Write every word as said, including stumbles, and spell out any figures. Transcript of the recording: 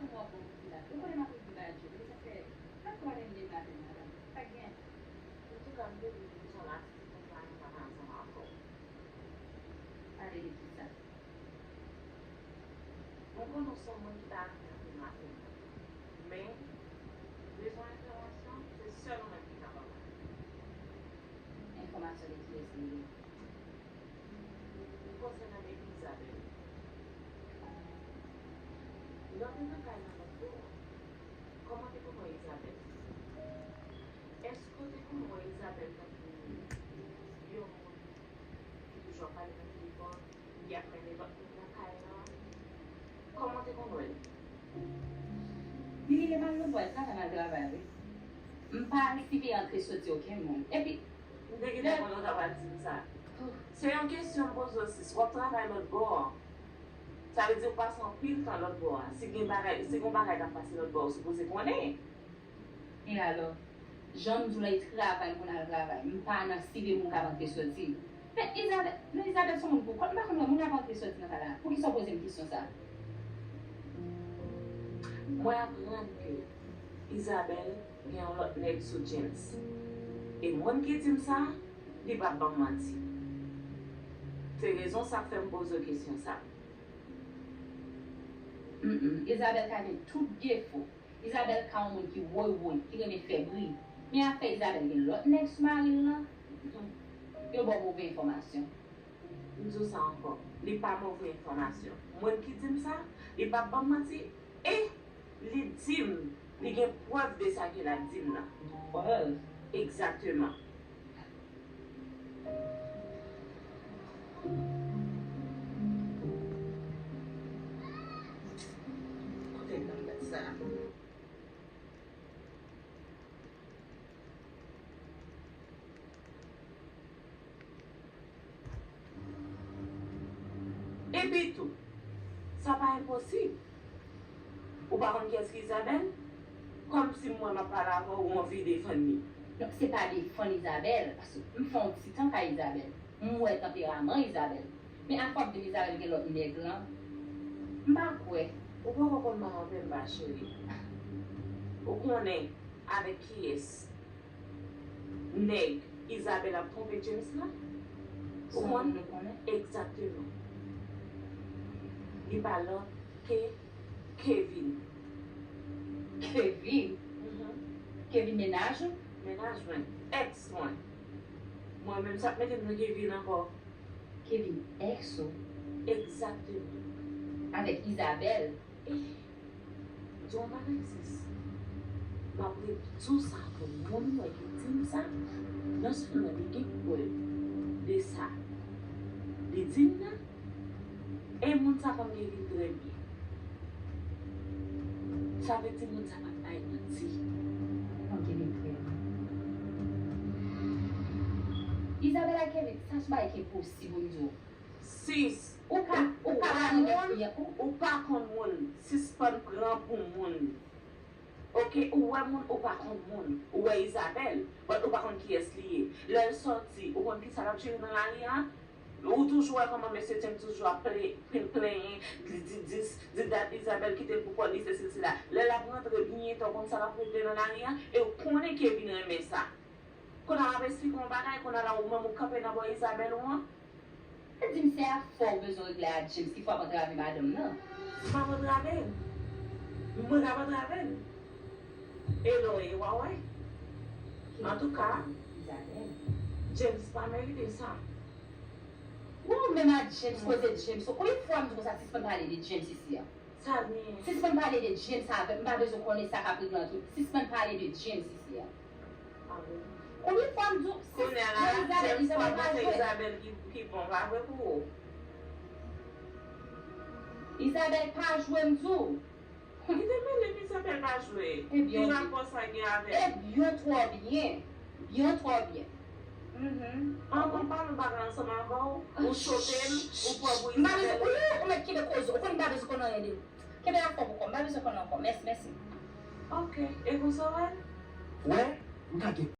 Mwen bon, m la. Ou konnen m ap rete ba Dye, men sa fè, m ap konnen m degaje madanm. Pa gen. Antouka, m te di w deja, m ap kite konpayi m pa ansanm avè w. Pale de kisa? Mwen konnen w se yon moun ki pa renmen antre nan afè moun. Men, bezwen enfòmasyon, se sèl ou menm ki ka ba m. Enfòmasyon de kiyès li ye? Konsènan Isabelle. Lè w te nan kay nan lòt bò a, kòman w te konn wè Isabelle? Èske w te konn wè Isabelle tankou yon moun ki toujou ap pale nan telefòn, ki ap mennen lòt moun nan kay la? Kòman w te konn wè l? Li rele m al lòt bò, l travay m al travay, wi. M pa siveye antre soti okenn moun. Epi, m te gentan konnen w ta pral di m sa. Se yon kesyon m poze w, sis. W ap travay lòt bò a. Sa vle di ou pase anpil tan lòt bò a. Si gen bagay, si gen bagay k ap pase lòt bò a, ou sipoze konnen. E alò, jan m di w la, e travay m konn al travay. M pa nan siveye moun k ap antre soti. Men Isabelle, men Isabelle se yon moun pou kont, m pa konn wè moun ap antre soti nan kay la. Poukisa w poze m kesyon sa a? Mwen aprann ke Isabelle gen yon lòt nèg sou James. E moun ki di m sa, li p ap ban m manti. Se rezon sa k fè m poze w kesyon sa. Mm, mm. Isabelle ka gen tout defo. Isabelle ka yon moun ki woy woy, ki renmen fè bri. Men afè Isabelle gen lòt nèg sou mari l lan, hmm, yo ba w move enfòmasyon. M di w sa ankò, li pa move enfòmasyon. Moun ki di m sa, li p ap ban m manti. E li di m, li gen prèv de sa ke l ap di m nan. Prèv? Egzakteman. Kote m nan met sa? Epi tou, sa pa enposib. Ou pa konn kiyès ki Isabelle? Kòmsi m wè m ap pale avè w, ou anvi defann li. Non, se pa defann Isabelle, paske m fè yon ti tan kay Isabelle. M wè tanperaman Isabelle. Men afè w ap di m Isabelle gen lòt nèg lan, m pa kwè. Ou poko konn manman menm, ma chérie. Ou konnen avèk kiyès nèg Isabelle ap twonpe James la? Ou konn? Egzakteman. Li pa lòt ke Kevin. Kevin? Mhm. Kevin mennaj ou? Mennaj mwen. Èks mwen. Mwen menm, sa k mete m nan Kevin ankò? Kevin èks ou? Egzakteman. Avèk Isabelle? Eh, di w yon bagay, sis. M ap redi w sa pou moun mwen ki di m sa. Non sèlman li gen prèv de sa li di m nan, e moun sa konn Kevin trè byen. Sa vle di moun sa p ap bay manti. Konn Kevin trè byen. Isabelle ak Kevin, sa se bagay ki enposib pou m di w. Sis, ou ka, ou ka pa renmen moun, ou pa konn moun, sispann pran pou moun. Oke, ou wè moun, ou pa konn moun. Ou wè Isabelle, but ou pa konn kiyès li ye. Lè l sòti, ou konn kisa l ap jere nan lari a? Ou toujou wè kòman mesye James toujou ap plen-, plen-, plenyen, di, di dis, di dat, Isabelle kite l pou kò li, sesi, sela. Lè l ap rantre byen tan, ou konn sa l ap regle nan lari a? E ou konnen Kevin renmen sa. Kounye a m ap esplike w yon bagay, kounye a la ou menm ou kanpe nan bò Isabelle ou an. Sa di m se afè w bezwen regle a James ki fè w ap antrave madanm nan. M ap antrave l. Mwen k ap antrave l. E lè w ye, w a wè. Antouka, James pa merite sa. Ou menm ak James, koze James. Konbyen fwa m di w konsa, sispann pale de James isi a? Sa gen. Sispann pale de James avè m, m pa bezwen konnen sa k ap regle ant nou. Sispann pale de James isi a. Konbyen fwa m di w, sis, kounye a la, James pa panse Isabelle ki, ki bon, pa vre pou ou? Isabelle pa jwe, m di w. Li te mele m, Isabelle pa jwe. Ki rapò sa gen avè l? E byen twò byen. Byen twò byen. Mhm. An, mwen pale yon bagay ansanm avè w, ou choke m, ou pran pou Isabelle. M pa bezwen, ou, ou mèt kenbe koze, ou konn m pa bezwen konn anyen de. Kenbe afè w pou kò w, m pa bezwen konn ankò. Mèsi, mèsi. Oke, e konsa w wè l? Wè, m ka gen